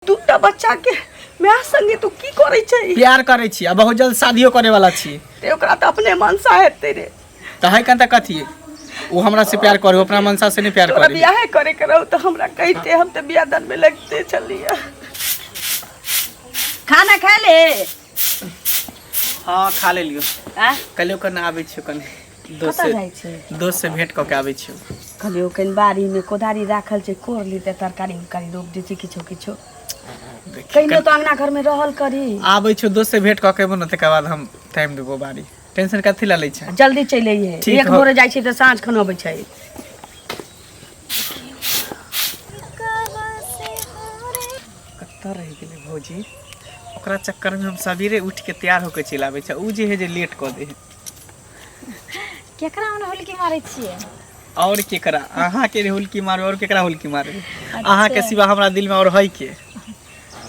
दूटा बच्चा के माय संगे तू की करै छै? प्यार करै छी आ बहुत जल्द शादियो करे वाला छी। ते ओकरा तऽ अपने मनसा हेतै रे। तऽ है कन तऽ कथी ओ हमरा से प्यार करे, अपना मनसा से नहीं प्यार तोरा करे। बियाहे करे के रहू तऽ हमरा कहिते, हम तऽ बियाह दान में लगते छलियै। खाना खा ले। हाँ खा ले लियो। आँ? कहलियो कने आबै छियो, कने दोस्त कतऽ से जाइ छै? दोस्त से भेंट कऽ के आबै छियो। कहलियो कनि बाड़ी में कोदारी राखल छै, कोड़ लीते, तरकारी उरकारी रोप दै छै किछो किछो। देखी, कहिनो तऽ अंगना घर में रहल करी। आबै छियो दोस्त से भेंट कऽ के एबो ने, तकर बाद हम टाइम देबो बाड़ी, टेंशन कथी ला लै छै? जल्दी चलि अइहे। ठीक एक हौ। भोरे जाइ छै तऽ साँझ खन अबै छै। कतऽ रहि गेलै भौजी? ओकरा चक्करमे हम सवेरे उठि के तैयार होके चलि आबै छै, ओ जे है जे लेट कऽ दे है। केकरा ओने हुलकी मारै छियै? और केकरा, अहाँके हुलकी मारू और केकरा हुलकी मारू? अहाँके सिवा हमरा दिलमे और है के?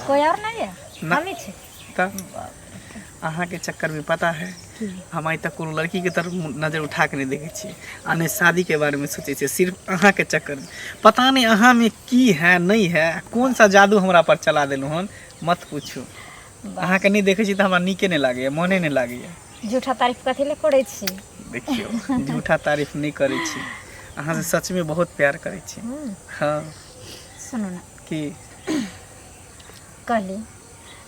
कोई और नहीं है? ना। हम ही छी। तऽ अहाँके चक्करमे पता है हम आइ तक कोनो लड़कीके तरफ नजर उठा के नहि देखै छियै आ नहि शादीके बारेमे सोचै छियै, सिर्फ अहाँके चक्करमे। पता नहि अहाँमे की है नहि है, कोन सा जादू हमरा पर चला देलहुँ हन, मत पूछू। अहाँके नहि देखै छी तऽ हमरा नीके नहि लागैए, मोने नहि लागैए। झूठा तारीफ कथी लए करै छी? देखियौ, झूठा तारीफ नहि करै छी, अहाँसँ सचमे बहुत प्यार करै छी। हँ। सुनू ने। की? कहली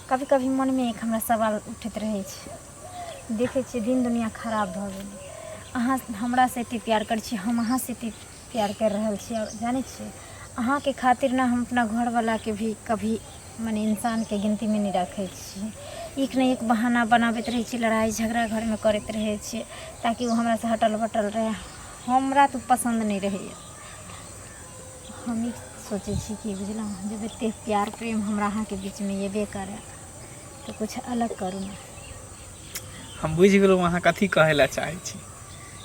कभी कभी मनमे एक हमरा सवाल उठैत रहै छै, देखै छियै दिन दुनिया खराब भऽ गेलै। अहाँ हमरासँ एतेक प्यार करै छी, हम अहाँसँ एतेक प्यार करि रहल छी, आओर जानै छियै अहाँके खातिर ने हम अपना घरवलाके भी कभी मने इंसानके गिनतीमे नहि राखै छी। एक ने एक बहाना बनाबैत रहै छी, लड़ाइ झगड़ा घरमे करैत रहै छियै ताकि ओ हमरासँ हटल बटल रहै। हमरा तऽ ओ पसन्द नहि रहैए। हम ई सोचै छी कि बुझलहुँ जब एतेक प्यार प्रेम हमरा अहाँके बीचमे अयबे करए तऽ किछु अलग करू ने। हम बुझि गेलहुँ अहाँ कथी कहै लए चाहै छी।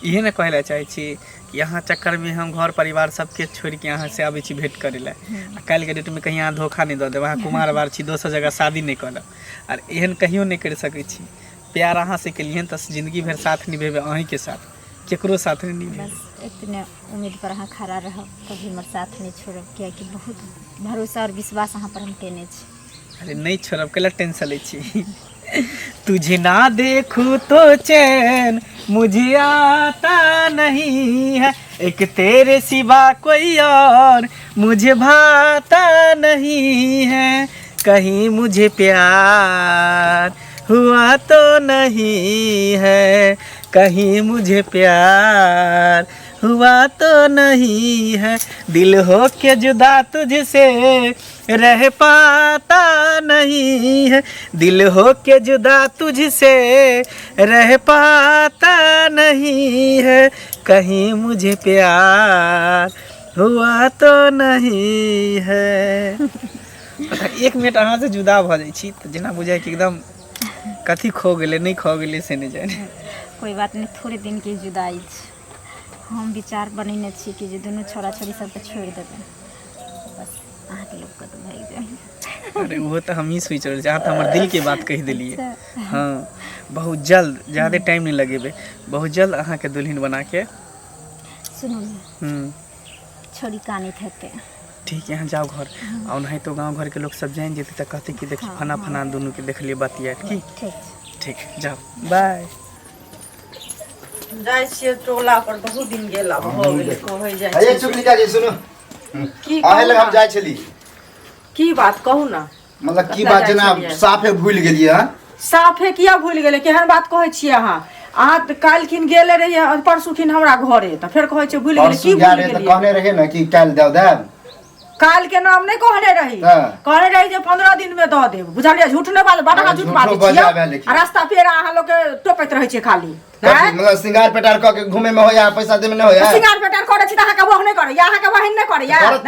इहे ने कहै लए चाहै छी कि अहाँ चक्करमे हम घर परिवार सबके छोड़िके अहाँसँ आबै छी भेँट करै लए, आ काल्हिके डेटमे कहीं अहाँ धोखा नहि दऽ देब, अहाँ कुमार बार छी, दोसर जगह शादी नहि करब, आर एहन कहियो नहि करि सकै छी। प्यार अहाँसँ केलियै हन तऽ जिन्दगी भरि साथ निभेबै अहीँके साथ, केकरो साथ नहि निभेबै। बस इतने उम्मीद पर अहाँ खड़ा रहब, कभी हमर साथ नहि छोड़ब, कियाकि बहुत भरोसा और विश्वास अहाँ पर हम केने छी। अरे नहीं छोड़ब, कैला टेंशन लै छी? तुझे ना देखूं तो चैन मुझे आता नहीं है, एक तेरे सिवा कोई और मुझे भाता नहीं है, कहीं मुझे प्यार हुआ तो नहीं है, कहीं मुझे प्यार हुआ तो नहीं है, दिल हो के जुदा तुझसे रह पाता नहीं है, दिल हो के जुदा तुझसे रह पाता नहीं है, कहीं मुझे प्यार हुआ तो नहीं है। पता, एक मिनट अहाँ से जुदा भऽ जाइ छी तऽ जेना बुझाइ कि एकदम कथी खो गेलै, नहि खो गेलै से नहि जानि। कोई बात नहीं, थोड़े दिन के जुदाई छै। हम विचार बनेने छी कि जे दुनू छोरा छोरी सबके छोड़ि देबै, बस अहाँके लोक कतौ भागि जाय। अरे ओहो तऽ हमही सोचि रहल छी, अहाँ तऽ हमर दिलके बात कहि देलियै। हँ, बहुत जल्द, ज्यादे टाइम नहि लगेबै, बहुत जल्द अहाँके दुल्हन बनाके। सुनू ने। छोरी कानैत हेतै। ठीक है, अहाँ जाउ घर, आ ओनाहितो गाँव घरके लोक सब जानि जेतै तऽ कहतै कि देखी फना फना दुनूके देखलियै बतियाइत। की ठीक छै? ठीक, जाउ, बाय। जाइ छियै टोला पर, बहुत दिन गेला भऽ गेलै, कहै जाइ अरे छियै। चुगली काकी, सुनू। की अहे कहू लग हम ने? जाइ छली। की बात कहू ने। मतलब की कतऽ बात जाइ जेना छलियै? साफे भूलि गेलियै हँ। साफे किया भूलि गेलै? केहन बात कहै छियै अहाँ? अहाँ तऽ काल्हिखिन गेले रहियै, परसूखिन हमरा घरे, तऽ फेर कहै छियै भूलि गेलै। परसू की गेल भूलि रहे तऽ गेलियै? कहने रहियै ने कि काल्हि दऽ देब। काल्हि के नाम नहि कहने रही। हँ। कहने रही जे 15 दिन में दऽ देब, बुझलियै? झूठ नहि बाज, बड़ अहाँ झूठ झूठो बाजै बजाबै छियै। लेकिन। आ रास्ता पेड़ा अहाँ लोक के टोपैत रहै छियै खाली। कथी? आँय? मतलब श्रृंगार पेटार कऽ के घूमे में होया, पैसा देमे नहि होया? श्रृंगार पेटार करै छी तऽ अहाँके बौह नहि करैया, अहाँके बहिन नहि करैया? आँय?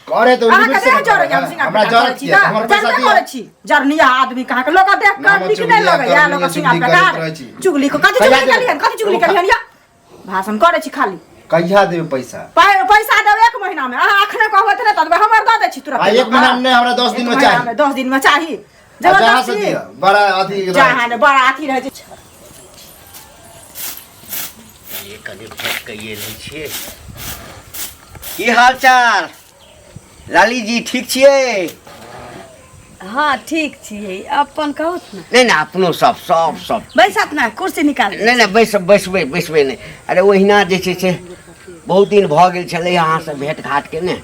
करे तऽ अहाँके लिमिट से देह ने जरैया? करे, हम श्रृंगार हमरा पेटार जरत करै छी किया? तऽ हमर पैसा जरबे दिअ। करै छी। जरनिया आदमी कहाँ के लोक देख ना, कऽ हम नीक नहि चुगली लगैया करनी, लोक श्रृंगार चुगली करैत पेटार रहै छी। चुगली कथी? कहिया चुगली देबै? केलियन? कथी चुगली केलियन? या भाषण करै छी खाली। कहिया देबै पैसा? पैसा देबै एक महीना में। अहाँ अखने कहबै तऽ नहि दऽ देबै, हमर दऽ दै छी तुरंत। आ एक महीना में नहि, हमरा 10 दिन में एक महीना चाही। में, 10 दिन में चाही। आ जहाँ से जबरदस्ती दिअ, बड़ा अथी रहै जहाँ छै। ने बड़ा अथी रहै छै। ये कनि भेंट कइए लै छियै। की हाल चाल लाली जी? ठीक छियै? हाँ ठीक छियै, अपन कहू ने। नहि नहि, अपनो सब सब सब। बैसत ना, कुर्सी निकाल। नहि नहि, बैस बैसबै बैसबै नहि। अरे ओहिना जे छै से बहुत दिन भऽ गेल छलै अहाँसँ भेंट घाट के ने,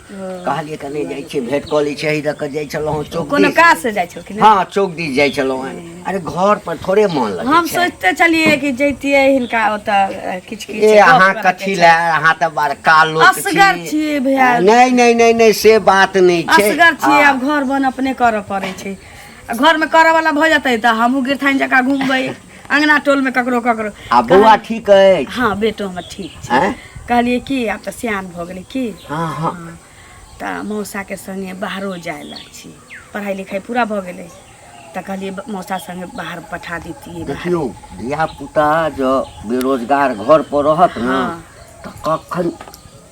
कहलियै कने जाइ छियै भेंट कऽ लै छियै। एहि दऽ कऽ जाइ छलहुँ हँ चौक कोनो दिस। काज से जाइ छलखिन? हँ, चौक दिस जाइ छलहुँ हँ। अरे घर पर थोड़े मन लगै हम छै। सोचते छलियै कि जैतियै हिनका ओतऽ किछु किछु ए गप अहाँ करऽके कथी छै। लए, अहाँ तऽ बड़का लोक असगर छी। छियै भैया। नहि नहि नहि नहि, से बात नहि छै। असगर छियै। हँ। आब घर बन अपने करऽ पड़ै छै, आ घरमे करऽ वाला भऽ जेतै तऽ हमहूँ गिरथाइन जकाँ घुमबै अङ्गना टोलमे ककरो ककरो। आ बौआ ठीक अछि? हँ, बेटो हमर ठीक छै। आँय? कहलियै कि आब तऽ सियान भऽ गेलै की। हँ हँ। तऽ मौसाके संगे बाहरो जाय ला छी, पढ़ाइ लिखाइ पूरा भऽ गेलै तऽ कहलियै मौसा संगे बाहर पठा दैतियै बाहर। देखियौ, धिया पुता जँ बेरोजगार घर पर रहत ने तऽ कखन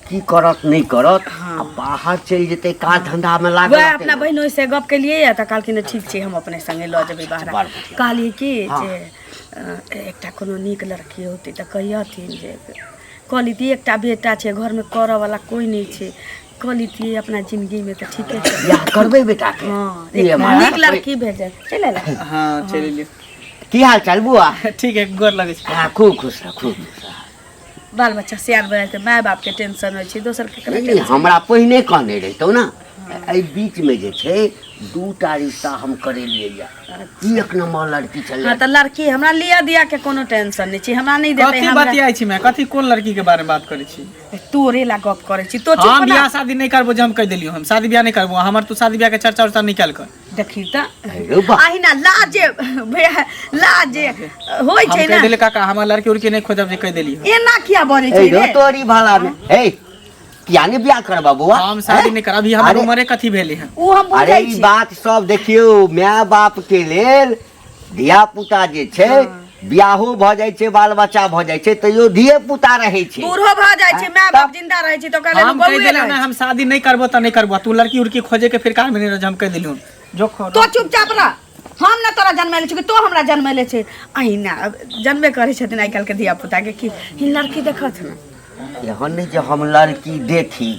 की करत नहि करत, आ बाहर चलि जेतै काज धंधामे लागल वएह रहतै अपना ने। बहिनो से गप केलियै तऽ कहलखिन ठीक छै, हम अपने संगे लऽ जेबै बाहर। बड़ बढ़िआँ। कहलियै कि हँ। जे एकटा कोनो नीक लड़की होतै तऽ कहियथिन जे कऽ लितियै। एकटा बेटा छै, घरमे करऽ वाला कोइ नहि छै, कऽ लितियै अपना जिंदगीमे तऽ ठीके छै। बियाह करबै बेटाके? हँ, ई एक हमारा नीक लड़की भेट जाय, चलि अयला। हाँ, चलि एलियै। की हाल चाल बुआ? ठीक है, गोर लगै छै। हाँ, खूब खुश रह, खूब खुश रह। बाल बच्चा सियान भऽ जाइ छै, माय बापके टेंशन होइ छै, दोसर के नहि नहि, हमरा पहिने कहने रहितौ ने। एहि बीचमे जे छै दूटा रिश्ता हम करेलियै यऽ, एक नंबर लड़की छलै। हँ, तऽ लड़की हमरा लिअ दिया के कोनो टेंशन नहि छै, हमरा नहि देतै कथी हमरा। बतियाइ छी माय? कथी कोन लड़की के बारे में बात करै छी? तोरे ला गप करै छी, तो चुप हम ना। बियाह शादी नहि करबो, जे हम कहि देलियौ, हम शादी बियाह नहि करबो। हमर तू शादी बियाह के चर्चा उर्चा नहि कयल कर। देखी तऽ अरे बा अहिना लाजे भैया, लाजे होइ हम छै कहि ने। देलियै काका, हमर लड़की उड़की नहि खोजब, जे कहि देलियै। एना किया बजै ए छै रो रे? तोरी भला में ए किया नहि बियाह करबा बौआ? हम शादी नहि करब, अभी हमर अरे- उमरे कथी भेलै हन? ओ हम अरे बुझै ई छी। बात सब देखियौ, माय बाप के लेल धिया पुता जे छै, बियाहो भऽ जाइ छै, बाल बच्चा भऽ जाइ छै, तैयो धिये पुता रहै छै। बूढ़ो भऽ जाइ छै, माय बाप जिंदा रहै छै तऽ ओकरा लेल हम कहि बौए देलियै रहै ने, छै। हम शादी नहि करबो तऽ नहि करबो। तू लड़की उड़की खोजे के फिर में नहि रह, हम कहि देलियौ जो खो। तो चुपचाप रह, हम ने तोरा जनमेले छी कि तो हमरा जनमेले छै? अहिना जनबे करै छथिन आइ काल्हिके धिया पुताके कि ही लड़की देखत ने। एहन नहि जे हम लड़की देखी,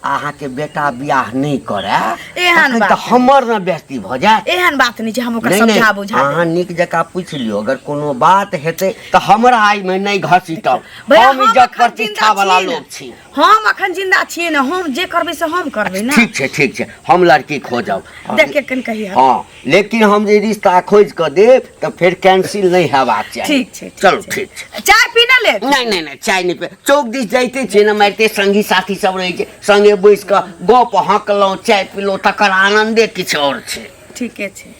अहाँके बेटा बियाह नहि करए, एहन तखन बात तऽ हमर ने बेइज्जती भऽ जायत। एहन बात नहि छै, हम ओकरा नहि नहि, समझा बुझा देब। अहाँ नीक जकाँ पूछि लियौ, अगर कोनो बात हेतै तऽ हमरा एहिमे नहि घसीटब। भैया, हम इज्जत अखन जिंदा प्रतिष्ठा वाला छियै ने। लोक छी। हम अखन जिंदा छियै ने, हम जे करबै से हम करबै ने। ठीक छै, ठीक छै, हम लड़की खोजब। देख के कनि कहिया। हँ, लेकिन हम जे रिश्ता खोजि कऽ देब तऽ फेर कैंसिल नहि हेबाक चाही। ठीक छै, ठीक चलू छै। ठीक छै। चाय पी ने ले। नहि नहि नहि, चाय नहि पी। चौक दिस जाइते छियै ने, मारिते संगी साथी सब रहै छै, संगे बैस कऽ गप हँकलहुँ, चाय पीलहुँ, तकर आनन्दे किछु आओर छै। ठीके छै।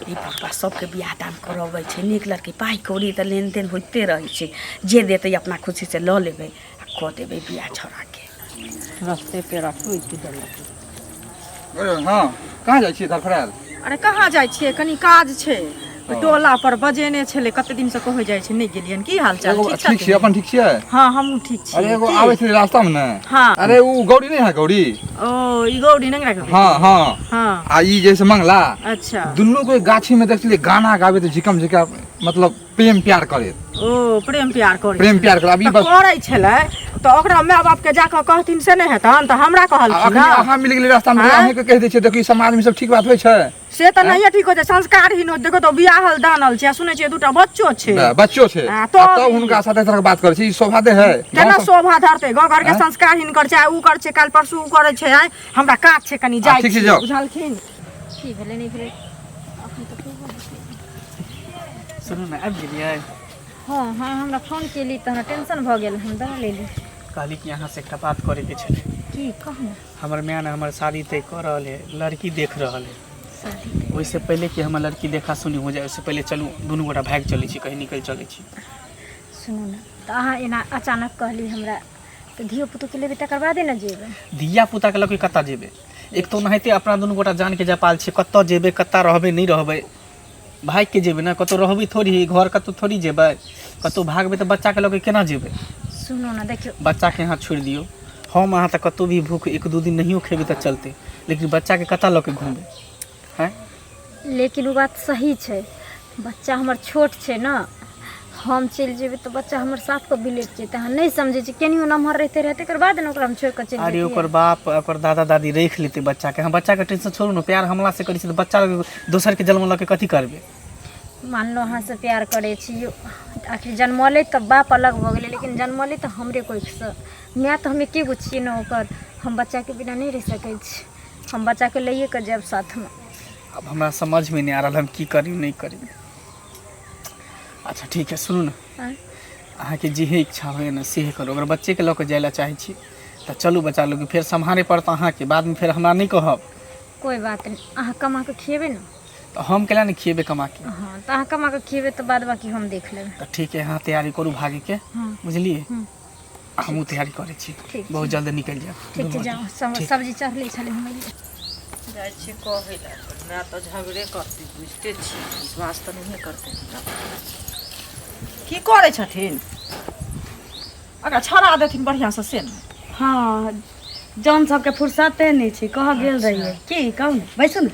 ई पप्पा सबके बियाह दान करबै छै, नीक लड़की, पाइ कौड़ी तऽ लेनदेन होइते रहै छै, जे देतै अपना खुशीसँ लऽ लेबै आ कऽ देबै बियाह छौड़ाके। रस्ते पेरा टोकि देलक। अरे हँ, कहाँ जाइ छियै धड़फड़ायल? अरे कहाँ जाइ छियै, कनी काज छै। ओहि टोला पर बजेने छलै, कते दिन से कहै जाइ छै, नहि गेलियनि। की हाल चाल? एगो ठीक ठीक छियै, अपन ठीक छियै? हँ, हमहूँ ठीक अरे छियै। एगो की? आबै छलै रास्तामे ने। हँ। अरे ओ गौरी नहि है गौरी? ओ ई गौरी नंगरा के? हँ हँ। हँ। आ ई जैसे मंगला। अच्छा। दुनू कोई गाछी में देखलियै गाना गाबैत, झिकम झिका, मतलब प्रेम प्यार करैत। ओ प्रेम प्यार करै प्रेम छलै। प्यार करै, आब ई तऽ बस करै छलै तऽ ओकरा माय बाप के जाकऽ कहथिन से नहि हेतन तऽ हमरा आ कहलखिन अखनी ने? अहाँ मिल गेलै रास्तामे, आँय? अहाँके कहि दै छियै, देखियौ समाजमे सब ठीक बात होइ छै? से तऽ नहिये ठीक होइ छै, संस्कारहीन हो। देखो तऽ बियाहल दानल छै आ सुनै छियै दूटा बच्चो छै। बच्चो छै। आ आ तब तब हुनका साथ एहि तरहके बात करै छै, ई शोभा दे है? केना शोभा धरतै? गाँव घर के आँय? संस्कारहीन कर छै, आइ उ कर छै, काल्हि परसू उ करै छै। आइ हमरा काज छै, कनि जाइ ठीक छै, छी। जाउ। बुझलखिन? की भेलै नहि भेलै, अखन तऽ कहबो नहि केलकै। सुनू ने, आबि गेलियै? हँ हँ, हमरा फोन केली तऽ हमरा टेंशन भऽ गेल, हम दौड़ लेली। कहली कि अहाँसँ एकटा बात करैके छलै। की कहू ने। हमर माय ने हमर शादी तय कऽ रहल है, लड़की देख रहल है। शादी तय? ओहिसँ पहिले कि हमर लड़की देखा सुनी हो जाए, ओहिसँ पहिले चलू दुनू गोटा भागि चलै छी, कहीं निकलि चलै छी। सुनू ने, तऽ अहाँ एना अचानक कहली हमरा, तऽ धियो पुतोके लेबै तकर बादे ने जेबै। धिया पुताके लऽ कऽ कतऽ जेबै? एक तऽ ओनाहिते अपना दुनू गोटा जानके जपाल छै, कतऽ जेबै, कतऽ रहबै, नहि रहबै, भागिके जेबै ने, कतहु रहबै थोड़ी, घर कतहु थोड़ी जेबै, कतहु भागबै तऽ बच्चाके लऽ कऽ केना जेबै? सुनू ने, देखियौ। बच्चाके अहाँ छोड़ि दियौ, हम अहाँ तऽ कतहु भी भूख एक दू दिन नहियो खेबै तऽ चलतै, लेकिन बच्चाके कतऽ लऽ कऽ घुमबै? आँय? लेकिन ओ बात सही छै, बच्चा हमर छोट छै ने, हम चलि जेबै तऽ बच्चा हमर साफ कऽ बिलटि जेतै। अहाँ नहि समझै छी, केनियो नमहर रहिते रहै तकर बाद ने ओकरा हम छोड़ि कऽ चलि अरे जैतियै। ओकर बाप ओकर दादा दादी राखि लेतै बच्चाके। हम बच्चाके टेंशन छोड़ू ने, प्यार हमला से करै छी तऽ बच्चा दोसरके जन्म लऽ के कथी करबै? मानलहुँ अहाँसँ प्यार करै छी, आखिर जन्मलै तऽ बाप अलग भऽ गेलै, लेकिन जन्मलै तऽ हमरे कोखिसँ। माय तऽ हम एके गो छियै ने ओकर। हम बच्चाके बिना नहि रहि सकै छी, हम बच्चाके लैए कऽ जायब साथमे। आब हमरा समझमे नहि आ रहल हम की करी नहि करी। अच्छा ठीक है, सुनू ने, आँय? अहाँके जेहे इच्छा होइए ने सेहे करू। अगर बच्चेके लऽ कऽ जाय लए चाहै छी तऽ चलू बच्चा लऽ के, फेर सम्हारे पड़त अहाँके, बादमे फेर हमरा नहि कहब। कोइ बात नहि, अहाँ कमा कऽ खिएबै ने। तऽ हम केला नहि खिएबै कमा के? हँ, तऽ अहाँ कमा कऽ खिएबै तऽ बाद बाकी हम देख लेबै। तऽ ठीक है, अहाँ तैयारी करू भागैके। हँ। बुझलियै? हूँ। हमहूँ तैयारी करै छी। ठीक छै। बहुत जल्द निकलि जायब। ठीक छै, दुनू जाउ। आदमी। ठीक। सब्जी चढ़ले छलै, हम एलियै। जाइ छियै कहै लए, माय तऽ झगड़े करतै, बुझिते छियै, विश्वास तऽ नहिए करतै हमरा। की करै छथिन? अगर छड़ा देथिन बढ़िआँसँ से ने। हँ, जन सबके फुर्सते नहि छै। कह गेल रहियै की कहू ने, बैसू ने।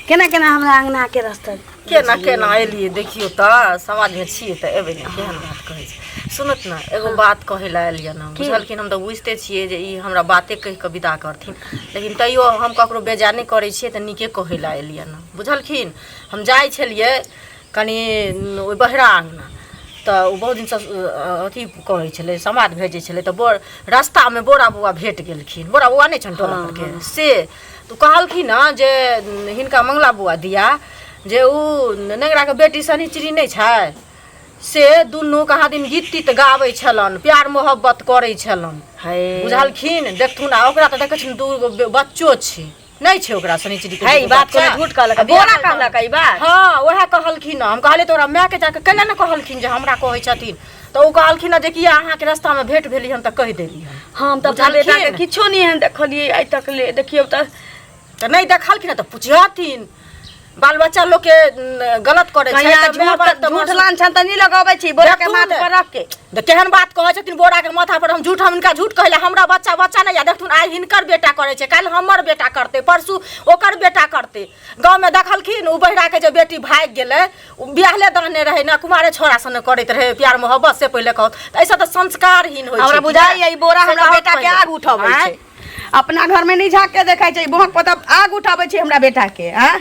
केना केना हमरा अङ्गनाके रास्ता केना केना एलियै देखियौ तऽ, समाजमे छियै तऽ एबै ने? केहन बात कहै छै। सुनत ने, एगो बात कहै लए एलियै ने, बुझलखिन? हम तऽ बुझिते छियै जे ई हमरा बाते कहि कऽ विदा करथिन, लेकिन तैयो हम ककरो बेजाय नहि करै छियै, तऽ नीके कहै लए एलियै ने, बुझलखिन? हम जाइ छलियै कनि ओहि बहिरा अङ्गना, तऽ ओ बहुत दिनसँ अथी कहै छलै, समाद भेजै छलै, तऽ बोर रस्तामे बोरा बौआ भेट गेलखिन। बोरा बौआ नहि छनि टोला परके से, तऽ कहलखिन हँ जे हिनका मंगला बौआ दिया जे उ नेंगराके बेटी शनिचरी नहि छै, से दुनू कहाँ दिन गीत तीत गाबै छलनि, प्यार मोहब्बत करै छलनि, बुझलखिन? देखथुन, आ ओकरा तऽ देखै छियनि दू गो बच्चो छै, नहि छै ओकरा शनिचरी के? है, दूगो बात बच्चा। कोनो झूठ कहलक? आ बोरा बियाह कहलक ई बात? हँ, उएह कहलखिन। हम कहलियै तोरा मायके जाके केना ने कहलखिन जे हमरा कहै छथिन? तऽ ओ कहलखिन जे कि अहाँके रस्तामे भेंट भेली हन तऽ कहि देली हन। हम तऽ अपना बेटाके बुझलखिन? किछो नहि एहन देखलियै आइ तक ले। देखियौ तऽ। तऽ नहि देखलखिन तऽ पुछिहथिन। बाल बच्चा लोकके न, गलत करै छै कहिया तऽ माय बाप झूठ तऽ झूठ लांछन तऽ नहि लगबै छी बोरा के देखू माथ ने। पर रख के। तऽ केहन बात कहै छथिन, बोराके माथा पर हम झूठ, हम हिनका झूठ कहै लए हमरा बच्चा बच्चा नहि यऽ? देखथुन, आइ हिनकर बेटा करै छै, काल्हि हमर बेटा करतै, परसू ओकर बेटा करतै। गाँवमे देखलखिन ओ बहिराके जे बेटी भागि गेलै, ओ बियाहले दाने रहै ने, कुमारे छोड़ा सने करैत रहै प्यार मोहब्बत, से पहिले कहू तऽ एहिसँ तऽ संस्कारहीन होइ छै हमरा कि बुझाइया ई बोरा से हमरा कहत बेटा के पहिले। आग उठबै आँय? छै। अपना घर में नहीं झाँक के देखै छै, बोहक पता आग उठाबै छै हमरा बेटा के। आँ,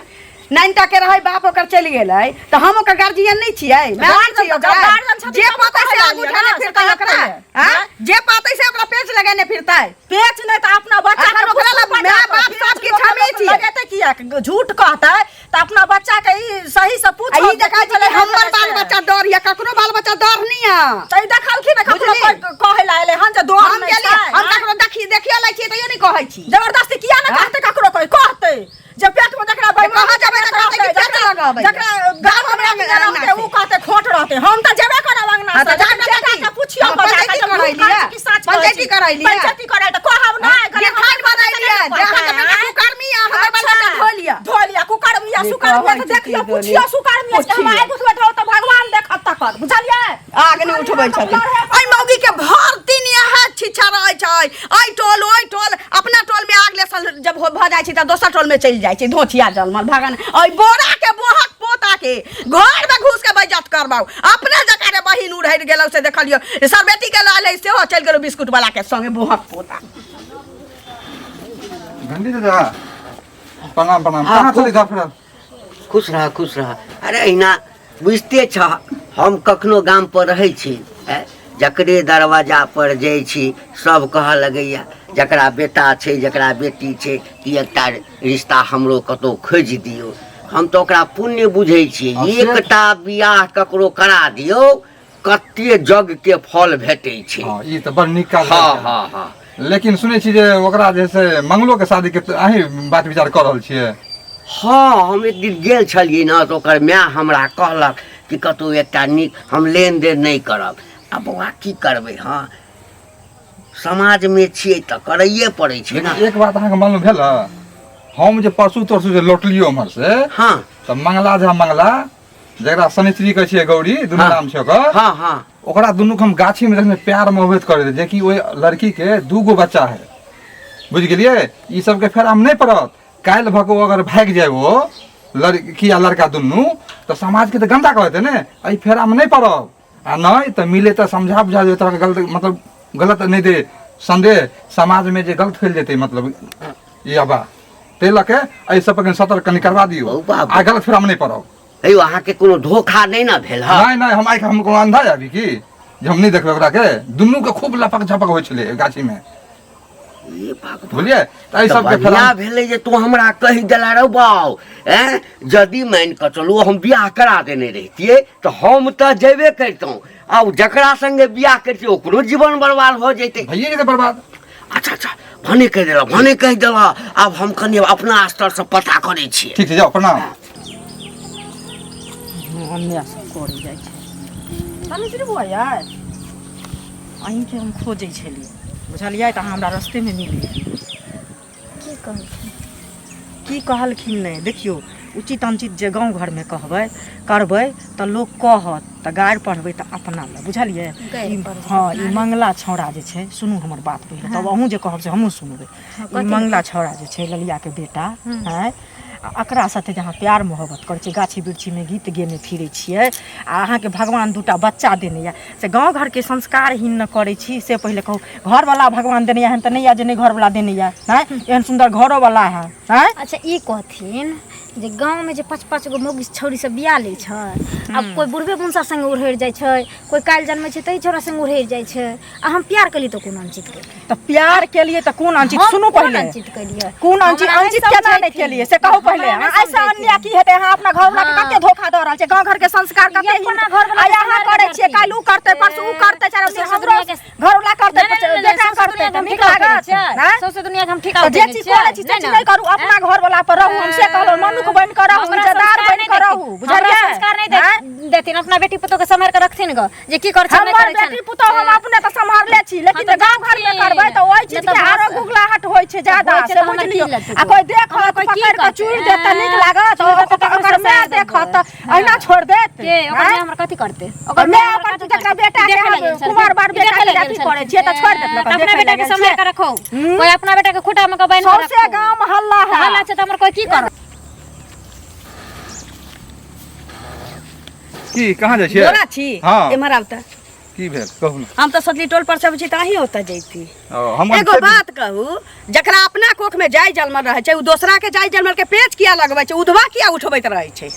नाइन के रहै, बाप ओकर चलि गेलै, तऽ हम ओकर गार्जियन नहि छियै? माय नहि छियै ओकरा? गार्जियन छथिन जे तब पातै से कहै आग लागियै उठेने ने, से फिरतै कहत ओकरा। पहिले। आँ, जे पातै से ओकरा पेच लगेने फिरतै। पेच नहि तऽ अपना बच्चा अखन के ओकरा लग फुसफुसा माय कऽ बाप पेच सब किछु लोक हमे छियै। लगेतै किएक? झूठ कहतै तऽ अपना बच्चा के ई सही से आ पूछो ई देखै छै कि हमर बाल बच्चा डर यऽ, ककरो बाल बच्चा डर नहि यऽ। तऽ ई देखलखिन ने ककरो बुझली? कहै लए एलै हन जे डर हम नहि गेलियै छै। हम ककरो देखी देखियो लै छियै तैयो नहि कहै छी। जबरदस्ती किया ने कहतै? ककरो कोइ कहतै जे पेट में जकरा जे कहाँ जेबै तऽ कहतै कि पेट लगबै। जकरा गाँव हमरा हमरा अंगना रहतै से। उ कहतै खोट रहतै, हम तऽ जेबे करब अंगना हाँ, से। तऽ जकरा पंचायती- बेटा के पुछियौ हाँ, तऽ जाके पंचायती जे झूठ करैलियै। कहै छी कि सच कहै पंचायती छी? करैलियै। पंचायती करैलियै तऽ कहब नहि, कहबै गिरथान हमर बच्चा बनैलियै नहि जे अहाँके बेटा कहतै। कुकर्मी यऽ, हमर बाल बच्चा धो लिअ। धो लिअ, कुकर्मी या जे सुकर्मी कहै तऽ छी देखियौ, की पुछियौ सुकर्मी से हम पुछियौ। आगि उठबैत रहब तऽ भगवान देखत तकर, बुझलियै? आग नहि उठबै छथिन। एहि मौगी के भर दिन इएह छिछा रहै छै, एहि टोल ओहि टोल। अपना टोल में आग लेसल जब भऽ जाइ छै तऽ दोसर टोल में चलि जाइ छै। धोथिया जलमल भगवान एहि बोरा के बोहक पोता के घर में घुस के बेइज्जत करबाउ। अपने जकाँ रे बहिन उड़हरि गेलौ से देखलियौ, सरबेटी के लऽ एलै, सेहो चलि गेलौ बिस्कुट वाला के संगे, बोहक पोता। घंटी चाचा, प्रणाम प्रणाम। हाँ, कहाँ चली जा फिर? खुश रह, खुश रह। अरे अहिना बुझिते छह, हम कखनो गाम पर रहै छी, जकरे दरवाजा पर जाइ छी सब कहऽ लगैया, जकरा बेटा छै जकरा बेटी छै, कि एकटा रिश्ता हमरो कतहु खोजि दियौ। हम तऽ ओकरा पुण्य बुझै छियै। आ से- एकटा बियाह ककरो करा दियौ, कते जग के फल भेटै छै। हँ, ई तऽ बड़ नीक काज हँ। भेल। हँ हँ। लेकिन सुनै छी जे ओकरा जे से मंगलो के शादी के अहीं बात विचार कऽ रहल छियै? हँ, हम एक दिन गेल छलियै ने तऽ ओकर माय हमरा कहलक कि कतहु एकटा नीक, हम लेनदेन नहि करब। आ बौआ, की करबै, हँ, समाजमे छियै तऽ करैए पड़ै छै ने। लेकिन एक बात अहाँके मालूम भेल? हम जे परसू तरसू जे लौटलियो उम्हर से, हँ, तऽ मंगला झा मंगला, जकरा शनिचरी कहै छियै, गौरी दुनू हाँ। नाम छै ओकर। हँ हँ। ओकरा दुनू के हम गाछी में देखने प्यार मोहब्बत करे रहे, जेकि ओहि लड़की के दू गो बच्चा है, बुझि गेलियै? ई सबके फेर हम नहि पड़त। काल्हि भऽ के ओ अगर भागि जाय, ओ लड़की आ लड़का दुनू तऽ समाजके तऽ गन्दा कहते ने। एहि फेरामे नहि पड़ब आ नहि तऽ मिले तऽ समझा बुझा देबै, तरहके गलत मतलब गलत नहि दे संदेह समाजमे जे गलत फैल जेतै, मतलब ई अबा ताहि लऽ के एहि सब पर कनि सतर्क कनि करवा दियौ आ गलत फेरामे नहि पड़ब। हे, अहाँके कोनो धोखा नहि ने भेल? हँ, नहि नहि, हम आइ हम कोनो अंधा आबी की जे हम नहि देखबै ओकरा के? दुनू के खूब लपक झपक होइ छलै गाछी में। हे भगवान, बुझलियै? तऽ एहि तऽ सबके बढ़िआँ फेरा भेलै जे तू हमरा कहि देला रौ बाउ। एँ, यदि मानि कऽ चलू हम बियाह करा देने रहितियै तऽ हम तऽ जेबे करितहुँ आ ओ जकरा संगे बियाह करितियै ओकरो जीवन बर्बाद भऽ जैतै। भइए जेतै बर्बाद। अच्छा अच्छा, भने कहि देला, भने कहि देला। आब हम कनि अपना स्तरसँ पता करै छियै। ठीक छै, जाउ, प्रणाम। अन्याय सब करै जाइ छै। तनुश्री बुआ यै, अहीँके हम खोजै छलियै, बुझलियै? तऽ अहाँ हमरा रस्तेमे मिल गेलियै। की कहलखिन? की कहलखिन नहि, देखियौ, उचित अनुचित जे गाँव घरमे कहबै करबै तऽ लोक कहत, तऽ गारि पढ़बै तऽ अपना लए, बुझलियै? गारि ई पढ़बै। हँ, ई मंगला छौड़ा जे छै, सुनू हमर बात पहिले, तब अहूँ जे कहब से हमहूँ सुनबै। ई मंगला छौड़ा जे छै, ललियाके बेटा आँय, आ एकरा साथे जे अहाँ प्यार मोहब्बत करै छियै, गाछी वृक्षीमे गीत गेने फिरै छियै आ अहाँके भगवान दूटा बच्चा देने यए, से गाँव घरके संस्कारहीन ने करै छी से पहिले कहू। घरवला भगवान देने यए, एहन तऽ नहि यए जे नहि घरवला देने यए। आँय, एहन सुन्दर घरोवला है? आँय, अच्छा, ई कहथिन जे गाँवमे जे पाँच पाँच गो मौगी छौड़ी सब बियाह लै छै, आब कोइ बुढ़बे बुनसा संगे उड़हरि जाइ छै, कोइ काल्हि जन्मै छै तही छौड़ा संगे उड़हरि जाइ छै, आ हम प्यार केलियै तऽ कोन अनुचित केलियै? तऽ प्यार केलियै तऽ कोन अनुचित? हम सुनू कोन पहिले, अनुचित केलियै? कोन अनुचित? हमरा नहि अनुचित केना नहि समझैथिन। केलियै से कहू पहिले। हमरा नहि अहाँ एहिसँ समझैथिन। अन्याय की हेतै? अहाँ अपना घरवला के हाँ। कते धोखा दऽ रहल छियै, गाँव घर के संस्कार ई कते अपना घरवला आइ के अहाँ सम्हारबे करै छियै, करथिन। काल्हि उ करतै, परसू उ करतै, चारि दिन सौंसे हमरो दुनिया के घरवला करतै, नहि, नहि, नहि, बेटा सौंसे करतै दुनिया के तऽ हम नीक ठिका उठेने लागत? छियै। आँय? सौंसे दुनिया के हम ठिका तऽ जे उठेने चीज छियै। करै छी से नहि चीज ने? नहि करू, अपना घरवला पर रहू, हम से कहलहुँ, मनुख बनि कऽ रहू, हमरा इज्जतदार संस्कार बनि नहि कऽ देथिन। रहू, हमरा बुझलियै? संस्कार नहि आँय? देथिन, अपना बेटी पुतोह के सम्हारि कऽ रखथिन गऽ जे की करै छनि नहि हमर करै छनि। बेटी पुतोह हम अपने तऽ सम्हारले छी, लेकिन तऽ गाँव घर में देथिन। करबै तऽ ओहि चीज नहि तऽ के आरो बस- गुगलाहट होइ छै ज्यादा, होइ छै से तऽ हमरा बुझि लियौ। की लेतै आ कोइ? कोइ देखत हमरा कोइ की पकड़ि कऽ कहतै? चूड़ि देत तऽ नीक लागत? चूड़ि देत तऽ ओकर ककरो माय ससारि देखत देबै। तऽ अहिना छोड़ि देत? के ओकर आँय? माय हमरा कथी करतै? ओकर माय माय हमरा ओकर कथी जकरा करतै? बेटा के देखै हम लए गेल छलखिन। कुमार बार बेटा देखै के लए अथी गेल करै छियै तऽ छोड़ि देत लोक? तऽ अपना देखै बेटा लए के गेल सम्हारि छियै। कऽ रखो, कोइ अपना बेटा के खूटा में के बान्हि कऽ सौंसे रखो। गाम हल्ला है। हल्ला छै तऽ हमर कोइ की करत? की, कहाँ जाइ छियै? बोरा छी। हँ। एम्हर आउ तऽ। की भेल, कहू ने। हम तऽ सोचली टोल पर से अबै छी तऽ अहीं ओतऽ जैती। ओ, हम एगो बात कहू, जकरा अपना कोख में जाय जलमल रहै छै ओ दोसरा के जाय जलमल के पेच किया लगबै छै? उधवा किया उठबैत रहै छै?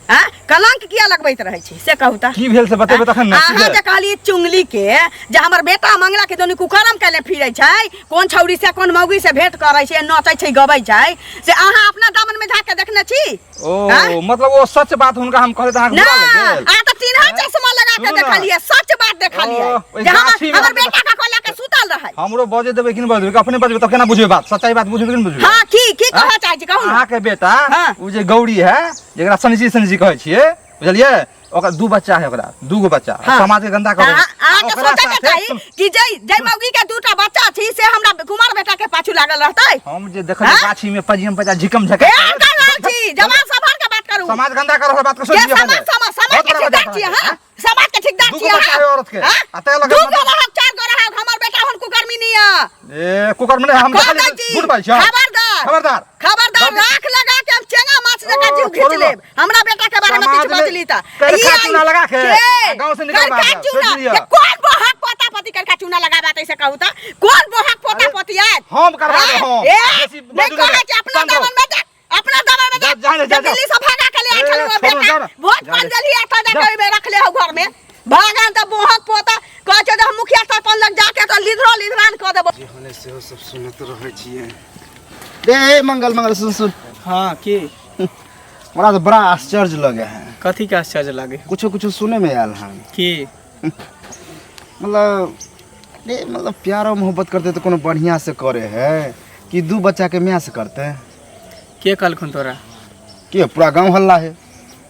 आँ, कलंक किया लगबैत रहै छै, से कहू तऽ। की भेल से बतेबै तखन ने, की अहाँ भेल? जे कहलियै चुंगली के जे हमर बेटा मंगला के दुनू कुकर्म केले फिरै छै, कोन छौड़ी से कोन मौगी से भेंट करै छै, नचै छै, गबै छै, से अहाँ अपना दामन में झाँक के देखने छी? ओ आँय? मतलब ओ सच बात हुनका हम कहले तऽ अहाँके ना, बुरा लागि गेल? अहाँ तऽ चिन्हा चश्मा लगा के सुनू ना। देखलियै, सच बात देखलियै ओ, ओहि जे हमर गाछीमे हमर हम बेटा के कोला के सुतल रहै। हमरो बजे देबै कि नहि बजे देबै? अपने बजबै तऽ केना बुझबै बात? सच्चाई बात बुझबै कि नहि बुझबै? हाँ, की की कहऽ चाहै छी, कहू ने। अहाँके बेटा हाँ। ओ जे गौरी है, जेकरा शनिजी शनिजी कहै छियै, बुझलियै? ओकरा दू बच्चा है, ओकरा दू गो बच्चा। हाँ। समाज के गंदा करै। अहाँके ओकरा सोचैके साथे चाही कि जै जै मौगी के दूटा बच्चा छी से हमरा कुमार बेटा के पाछू लागल रहतै? हम जे देखलियै हाँ? गाछी में पजियम पजा झिकम झका। ए, कर रहल छी जवान संभाल के बात करू। समाज गंदा कर रहल बात के के सोच लियौ समाज पहिले। समाज समाज बहुत के बड़ा ठेकेदार बात छी है। अहाँ, समाज के ठेकेदार दू छी गो बच्चा अहाँ। है औरत के। हाँ? आ तै लऽ के दू गो मतलब- रहब, चार गो रहब, हमर बेटा हुन कुकर्मी नहीं है। ए, कुकर में नहीं, हम कह देखलियै दै छी। झूठ बाजै छी। खबरदार। खबरदार। खबरदार, बाप- राख लगा के हम चेंगा माछ जकाँ ओ, जीव घींच छोड़ू ना। लेब। हमरा बेटा के बारे में समाज किछु में बजली तऽ करखा ई आई- चूना लगा के, के? आ गाँव से निकलवा करखा देब, चूना सोचि लिअ। ये कोन बोहक पोता पोती करखा चूना लगाबा तैसे कहू तऽ कोन बोहक पोता अरे, पोती आयत? हम करवा देब, आँय? हम। ए, बेसी नहि बाजू नहि। कहै छी, अपना शांत रहो। दामन में जा, अपना दामन में जा। जा, जा, जा, जा। दिल्ली से भगा के ले आयल ए, छलहुँ छोड़ू, बेटा। जाओ ना। भोज जा पान रे। देली एतऽ जाके जा। ओहिमे रखले हौ घर में। भगवान तऽ बोहक पोता कहै छै जे हम मुखिया सरपंच लग जाके तऽ लिधरो लिधरान कऽ देबो। जे होलै सेहो सब सुनैत रहै छियै। रे मंगल, मंगल, सुन सुन। हाँ, की? हमरा तऽ बड़ा आश्चर्य लगे है। कथी के आश्चर्य लागे? कुछो कुछो सुने में आयल हन। की? मतलब रे, मतलब प्यार और मोहब्बत करते तऽ कोनो बढ़िया से करे है कि दू बच्चा के माय से करते? के कहलखुन तोरा? के, पूरा गांव हल्ला है।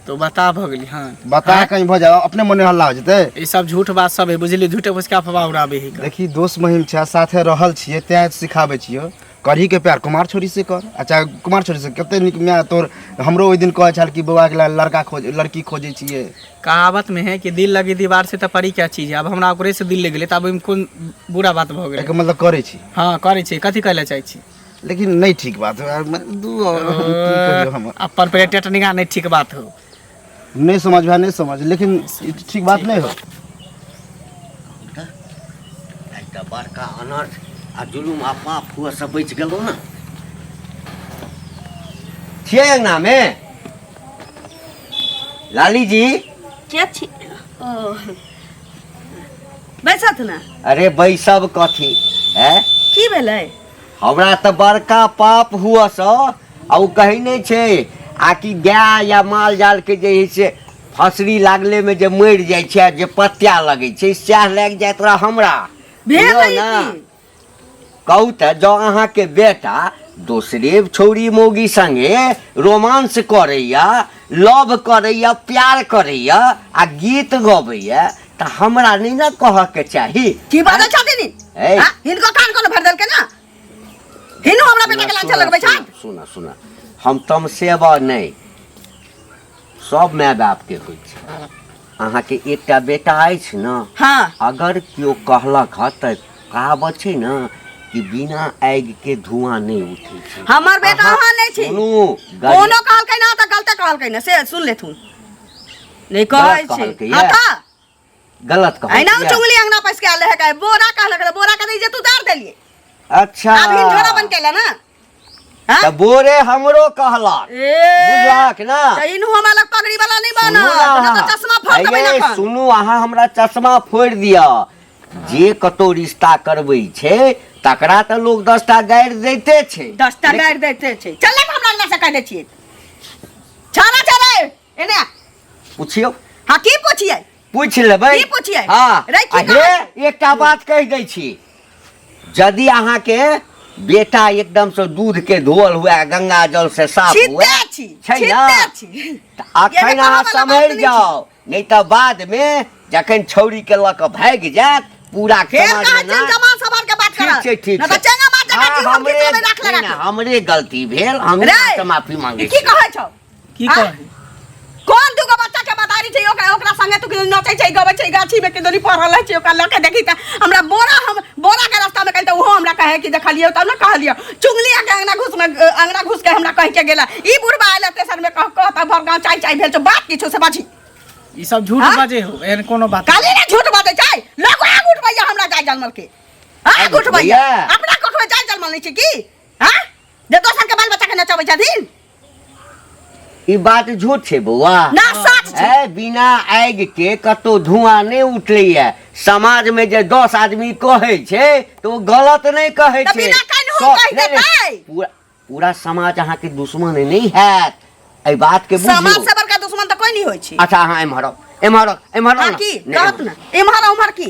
तो बता भऽ गेली? हाँ। बता कहीं भऽ जाओ, अपने मने हल्ला हो जेतै। ई सब झूठ बात सब है, बुझली? झूठे फूस के अफवाह उड़ाबे है। देखी, दोस्त महिम छै, साथे रहल छियै तैं सिखाबै छियौ। करही के प्यार कुमार छोरी से कर, आ चाहे कुमार छोरी से कते नीक माय तोर। हमरो ओहि दिन कहै छल कि बौआ के लेल लड़का खोज, लड़की खोजै छियै। कहावत में है कि दिल लगी दीवार से तऽ परी क्या चीज है। अब हमरा ओकरे से दिल लग गेलै तऽ आब ओहिमे कोन बुरा बात भऽ गेलै? एकर मतलब करै छी? हाँ, करै छी। कथी कहै लए चाहै छी? लेकिन नहीं ठीक बात है यार, दू और हम की कहियो हम। अपन पे टेटनिंगा नहीं ठीक बात हो। नहीं समझ भा नहीं समझ, लेकिन ई ठीक बात नहीं हो। आइ तऽ बड़का अनर्थ आ जुलुम आ पाप हुआ से बचि गेलहुँ ने। छियै अङ्गनामे लाली जी? के छी? ओ बैसत ने। अरे बैसब कथी है? की भेलै? हमरा तऽ बड़का पाप हुआ सँ आ ओ कहै नहि छै आ कि गाय या माल जाल के जे हइ से फसरी लागले में जे मरि जाइ छै आ जे पत्या लगै छै सएह लागि जाइत रह हमरा। भेलै बुझलहुँ ने? की? कहू तऽ जँ अहाँके बेटा दोसरे छौड़ी मौगी संगे रोमांस करैया, लव करैया, प्यार करैया आ गीत गबैया तऽ हमरा नहि ने कहऽके चाही? की बाजै छथिन? ए। हाँ, हिनको कान कोनो भरि देलकै ना? हिनो हमरा बेटा के लांछन लगबै छथि? सुन सुन, हम तमसेब नहि, सब माय बापके होइ छै। अहाँके एकटा बेटा अछि ने? हाँ। अगर केओ कहलक हँ तऽ कहावत छै ने कि बिना आगि के धुआं नहि उठै छै। हमर बेटा अहाँ नहि छी। सुनू, कोनो कहलकै ना तऽ गलते कहलकै ना, से सुन लेथुन। नहि कहै गलत छै। कहलकै हाँ ये? तऽ गलत अहिना कहलकै। चुंगली अंगना पैस के आयल रहै, कहे बोरा कहलक रहै, बोरा के इज्जत उतार देलियै। अच्छा, आब हिन झोरा बन के एला ना। हाँ? तऽ बोरे हमरो कहलक। ए, बुझलक ना? तऽ इनू हमरा लग पगड़ी वाला नहीं सुनू बनत, ना नहि तऽ चश्मा फोड़ देबै अये, एखन। सुनू, अहाँ हमरा चश्मा फोड़ि दिअ। जे कतौ रिश्ता करबै छै तकरा तऽ लोग 10टा गारि दैते छै। 10टा गारि दैते छै। चल ने हमरा अंगना से कहि दै छियै। छाना चले एने आ। पुछियौ। हाँ, की पुछियै? पूछि लेबै। की पुछियै? हाँ। रे, की आ कहै हे, एकटा बात कहि दै छी, यदि अहाँके बेटा एकदम से दूध के धोअल हुए, गंगा जल से साफ छिते हुए छी, छै ना? छिते छी। तऽ अखन एहिमे अहाँ कहऽ वाला बात सम्हरि नहि छै। जाउ, नहि तऽ बाद मे जखन छौड़ी के लऽ कऽ भागि जायत पूरा फेर समाज कहै मे छियनि ना। जमा सवार के बात ठीक करऽ। छै, ठीक नहि तऽ छै। चेंगा मार जकाँ हाँ, जीवन हमरे घिचेबै राख नहि, लगा नहि, के। हमरे गलती भेल, हम रे, से माफी मांगे की छी। कहै छौ? की हाँ? कहै? कोन दूगो बच्चा के मदारी छै ओकरा, ओकरा संगे तू नचै छै गबै छै, गाछी में किदनी पढ़ल रहै छै, ओकरा लऽ के देखी तऽ हमरा बोरा, हम बोरा के रास्ता में कही तऽ ओहो हमरा कहे कि देखलियौ तब ने कहलियौ। चुंगली आके अंगना घुस में, अंगना घुस के हमरा कहि के गेला। ई बुढ़बा आयल तेसर में कह कह तऽ भर गाँव चाय चाय भेल छौ, बात किछु से बाजी। ई सब झूठ हाँ? बाजे हो, एहन कोनो बात काली ने झूठ बाजै छै, लोग आग उठबैया हमरा जाय जनमल के, आग आग उठबैया। उठबैया? अपना कोखमे जाय जनमल नहि छै की? हाँ, जे दोसर के बाल बच्चा के नचबै छथिन। ई बात झूठ छै बौआ। ना, सच छै। ए, बिना आगि के कतौ धुआं नहि उठलैया। समाज में जे 10 आदमी कहै छै तऽ ओ गलत नहि कहै तऽ छै। बिना कानून कहि नहि, नहि, देतै। पूरा पूरा समाज अहाँके दुश्मन नहि हैत, एहि बात के बुझियौ। समाज से बड़का दुश्मन तऽ कोई नहीं होइ छै। अच्छा, अहाँ एम्हर आउ, एम्हर आउ, एम्हर आउ हाँ, ना। की नहि, कहत ना, एम्हर उम्हर की?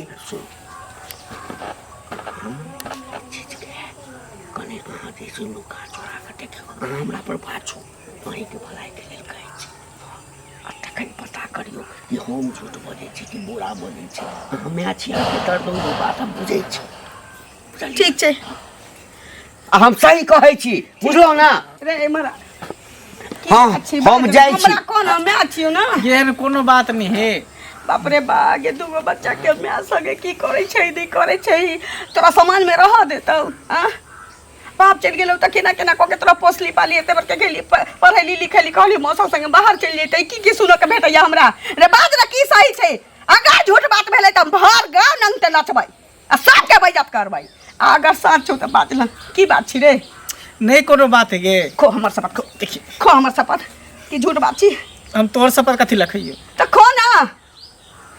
कने अहाँ जे छै नुका चोरा कऽ देखियौ, अहाँ हमरा पर बाजू, अहीँके भलाइके लेल कहै छी। आ तखन पता करियौ कि हम झूठ बजै छी कि बोरा बजै छी। अहाँ माय छी, अहाँके दर्द होइए, बात हम बुझै छी। बुझलियै? ठीक छै। आ हम सही कहै छी, बुझलहुँ ना? रे एम्हर आ। हाँ, छी, हम जाइ छी। हमरा कोन माय छियौ ना? एहन कोनो बात नहीं है। बाप रे बा, गे दूगो बच्चा के माय संगे की करै छै नहि करै छै, तोरा समाज में रह देतौ? आ बाप चलि गेलौ तऽ केना केना कऽ के तोरा पोसली पाली, एते बड़के गेली, पढ़ैली लिखैली, कहली मौसा संगे बाहर चलि जेतै, की की सुनऽ के भेटैया हमरा। रे बाज रे, की सही छै? अगर झूठ बात भेलै तऽ भर गाँव नंगटे नचबै आ सबके बेइज्जत करबै। आ अगर सच छौ तऽ बाज न, की बात छी रे? नहीं कोनो बात है गे। खो हमर शपथ, खो, देखिए खो हमर शपथ कि झूठ बात छी। हम तोहर शपथ कथी लखैयो? तऽ खो ना,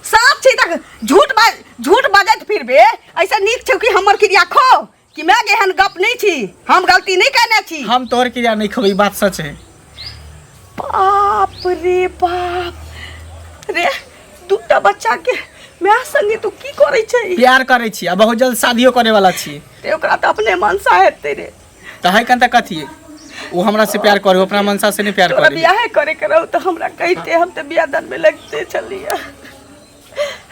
साफ छी तक झूठ झूठ बजैत फिरबे, ऐसे नीक छौ कि हमर क्रिया खो कि मैं एहन गप नहीं छी, हम गलती नहीं केने छी। हम तोहर क्रिया नहीं खबै, ई बात सच है। बाप रे बाप रे, दूटा बच्चा के माय संगे तू की करै छै? प्यार करै छी आ बहुत जल्द शादियो करे वाला छी। ते ओकरा तऽ अपने मनसा हेतै रे। तऽ है कन तऽ कथी, ओ हमरा से प्यार करे, अपना मनसा से नहीं प्यार तोरा करे। बियाहे करे के रहू तऽ हमरा कहिते, हम तऽ बियाह दान में लगते छलियै।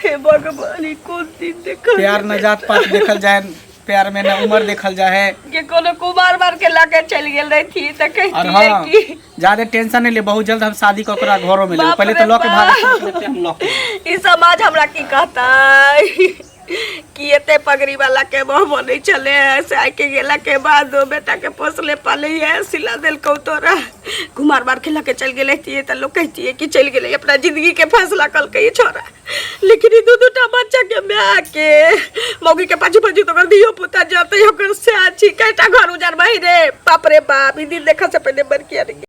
हे भगवान, ई कोन दिन देखल? प्यार न जात पात देखल जाए, प्यार में न उम्र देखल जाए है। के कोनो कुमार बार के लके चलि गेल रही तऽ और कहितियै हाँ, कि ज्यादा टेंशन नहीं ले, बहुत जल्द हम शादी कऽ ओकरा घरों में लेब। बाप पहले रे तो लऽ के बाप। भाग, हम लऽ के। ई समाज हमरा की कहतै? कि एते पगड़ी वाला के बह बनै छलै से आइ के गेला के बाद ओ बेटा के पोसले पाले है सिला देलकौ तोरा। कुमार बार खेला के चल गेलै तऽ लोग कहितियै कि चलि गेलै, अपना जिंदगी के फैसला कलकै ई छोरा। लेकिन ई दू दूटा बच्चा के माय के मौगी के पाछू पाछू तऽ ओकर धियो पुता जतै, ओकर सएह छी। कएटा घर उजाड़बही रे, बाप रे बाप, ई दिन देखऽ से पहिले मर किया नहि गेलै।